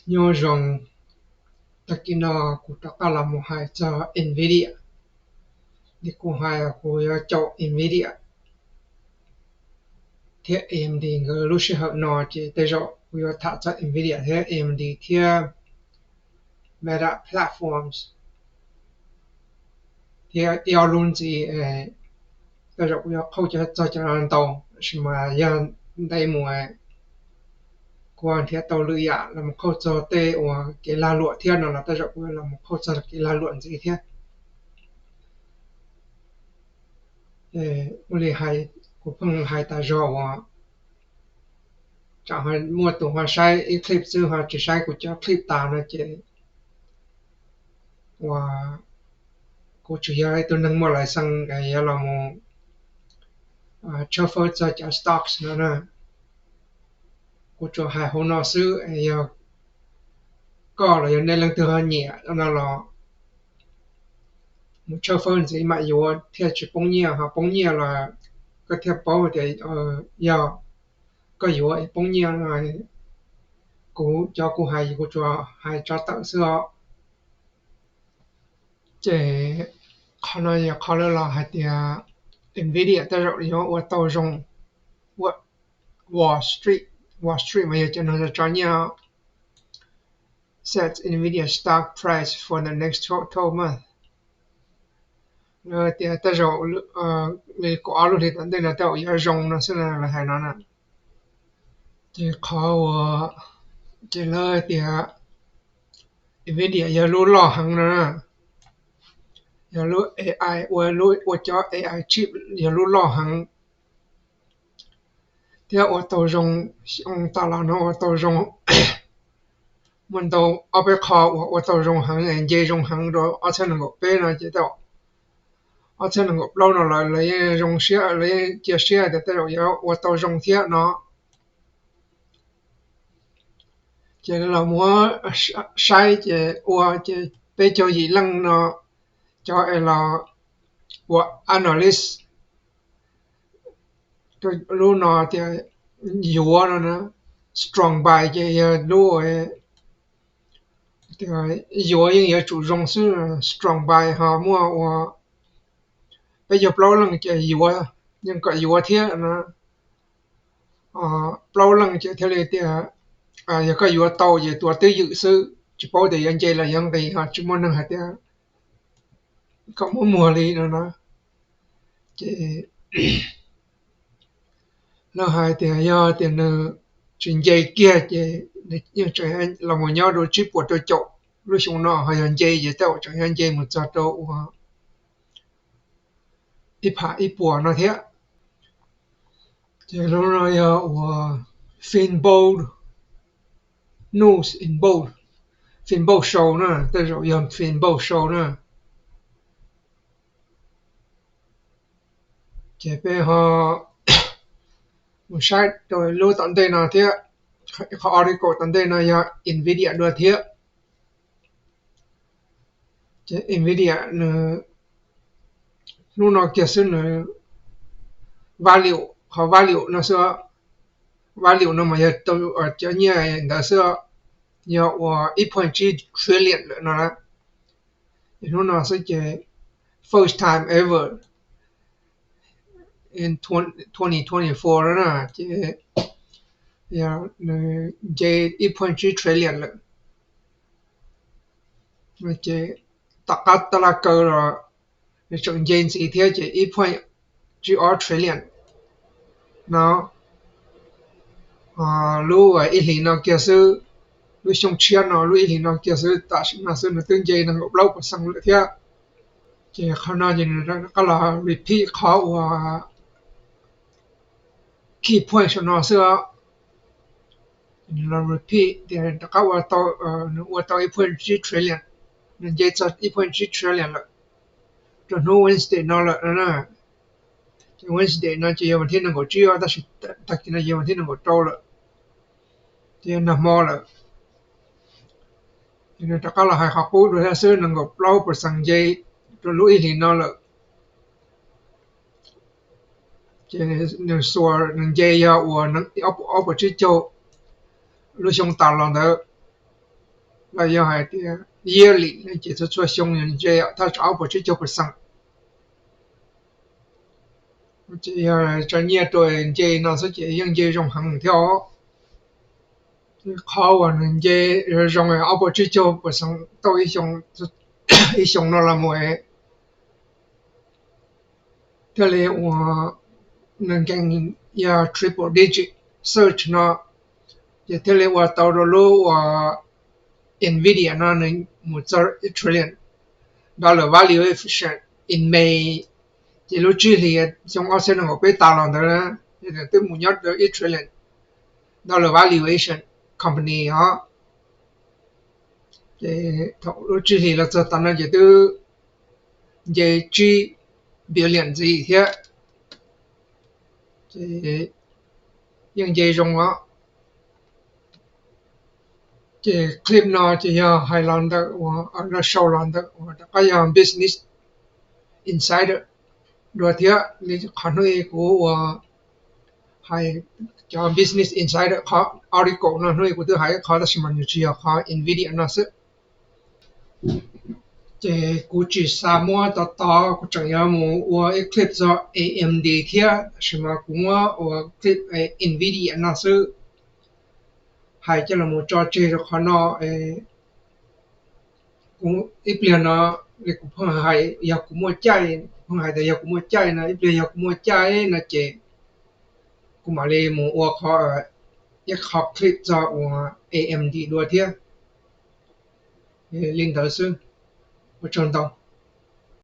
Nyob zoo, tag kis no kuv rov qab los mus hais txog Nvidia. Li kuv hais kuv yuav caum Nvidia thiab A M D nkawd lub sij hawm no ces tej zaum kuv yuav tham txog Nvidia thiab A M D thiab Meta Platforms thiab ib ob lub ntxiv. Tej zaum kuv yuav qhauj txog cov no ntau, tab sis mas yog ntev mus kuv nrhiav tau lwm yam los mus qhauj txog tej uas kev lag luam thiab no los tej zaum kuv los mus qhauj txog kev lag luam ntxiv thiab. Ua li hais, kuv pheej hais tas zog uas tsam muaj tus ho saib ib clip xwb ho tsis saib kuv cov clip tas no ces uas kuv tsuas yog ib tug neeg muaj license yuav los mus tshawb fawb txog cov stocks no na. Kuv tsuas hais hauv no xwb, yog koj los yog nej leej twg ho nyiam no los mus tshawb fawb ntxiv mam yuav thiaj tsis poob nyiaj, ho poob nyiaj los koj thiaj paub tias yog koj yuav es poob nyiaj no. Kuv cov kuv hais kuv tsuas hais tso tawm xwb os. Ces qhov no yog qhov lawv los hais tias Nvidia tej zaum yuav ua tau zoo. Wall Street, Wall Street mas yog cov neeg tso nyiaj. Set Nvidia stock price for the next twelve months. Lawv tias tej zaum li kaum ob lub hlis tom ntej no tej zaum yuav zoo no xwb na, lawv hais no na. Ces qhov uas, ces lawv tias Nvidia yog lub loj heev no na, yog lub A I, ua lub, ua cov A I chip yog lub loj heev thiab ua tau zoo, xyoo tas los no ua tau zoo, muaj ntau ob peb qho uas ua tau zoo heev, nce zoo heev rau ob txhiab nees nkaum peb no ces tej zaum ob txhiab nees nkaum plaub no lawv, lawv yeej zoo siab, lawv yeej cia siab tias tej zaum yuav ua tau zoo thiab no. Ces los muab saib ces ua ces peb caug yim leej no cov es los ua analyst, lub no tias yuav no na, strong buy ces yog lub yuav yeej yuav tsum zoo xwb, strong buy, ho muaj ua peb caug plaub leej ces yuav, yeej kom yuav thiab no. Plaub leej ces thiaj li tias yog koj yuav tau ces tuav twj ywm xwb, tsis paub tias yuav nce los yuav nqis, ho tsis muaj neeg hais tias kom muab muag li no na. Ces lawv hais tias yog tias nws tsis nce kiag ces nws yeej tseem los mus nyob rau tsib puas rau caum lub xyoo no, ho yog nce ces tej zaum tseem yuav nce mus txog rau uas ib phav ib puas no thiab. Ces lub no yog uas Finbold, News in Bold, Finbold Show na, tej zaum yog Finbold Show na. Ces peb ho mus saib rau lub tom ntej no thiab, qhov article tom ntej no yog Nvidia dua thiab. Ces Nvidia nws hnub no kiag xwb nws value, qhov value no xwb, value no mas yog cov nyiaj ntawd xwb, yog uas ib point tsib trillion lawm no. Ces hnub no xwb ces first time ever in twenty twenty-four na, ces nws nce ib point tsib trillion lawm. Ces tom qab tab laj kaw los nws tseem nce ntxiv thiab ces ib point tsib ob trillion no. Lub ib hlis no kiag xwb, lub xyoo tshiab no lub ib hlis no kiag xwb, tam sim no xwb nws twb nce nees nkaum plaub percent lawm thiab. Ces qhov no ces nws rov qab los repeat qhov uas key point saum no xwb os. Nws los repeat tias rov qab ua tau, nws ua tau ib point tsib trillion, nws nce txog ib point tsib trillion lawm rau hnub Wednesday no lawm no na. Ces Wednesday no ces yog vas thib nees nkaum tsib os, tab sis tag kis no yog vas thib nees nkaum rau lawm, ces nag hmo lawm. Ces nws rov qab los hais qhov qub dua thiab xwb, nees nkaum plaub percent nce rau lub ib hlis no lawm. Ces nws xuas nws nce yog uas ob puas tsib caug lub xyoo tas los ntawd. Los yog hais tias yearly no ces txhua txhua xyoo yog ntse thaj tsam ob puas tsib caug percent. Ces yog tso nyiaj rau nce no xwb ces yeej nce zoo heev thiab os. Qhov uas nws nce zoo ob puas tsib caug percent tau ib xyoo no los mus thiaj li ua nws nkees yog triple digit surge no, ces thiaj li ua tau rau lub uas Nvidia no nws mus txog ib trillion dollar valuation in May. Ces lub tsib hlis xyoo ob txhiab nees nkaum peb tas los ntawd na, twb mus nyob rau ib trillion dollar valuation company os. Ces thaum lub tsib hlis los txog tas no ces twb nce tsib billion ntxiv thiab. Ces yeej nce zoo os. Ces clip no ces yog hais los ntawm uas, sau los ntawm uas rov qab yog Business Insider dua thiab li qhov hnub ib kuv uas hais cov Business Insider qhov article no hnub ib kuv twb hais ib qhov tab sis mas nws tsis yog qhov Nvidia no xwb. Ces kuv tsis xav muab to to, kuv tseem yuav mus ua ib clip txog A M D thiab tab sis mas kuv muab ua clip Nvidia no xwb. Hais coj los tso tseg rau qhov no, kuv ib pliag no li kuv pheej hais yog kuv muaj caij, kuv pheej hais tias yog kuv muaj caij no, ib pliag yog kuv muaj caij no ces kuv mam li mus ua qhov, ib qhov clip txog uas A M D dua thiab. Li ntawd xwb, ua tsaug ntau.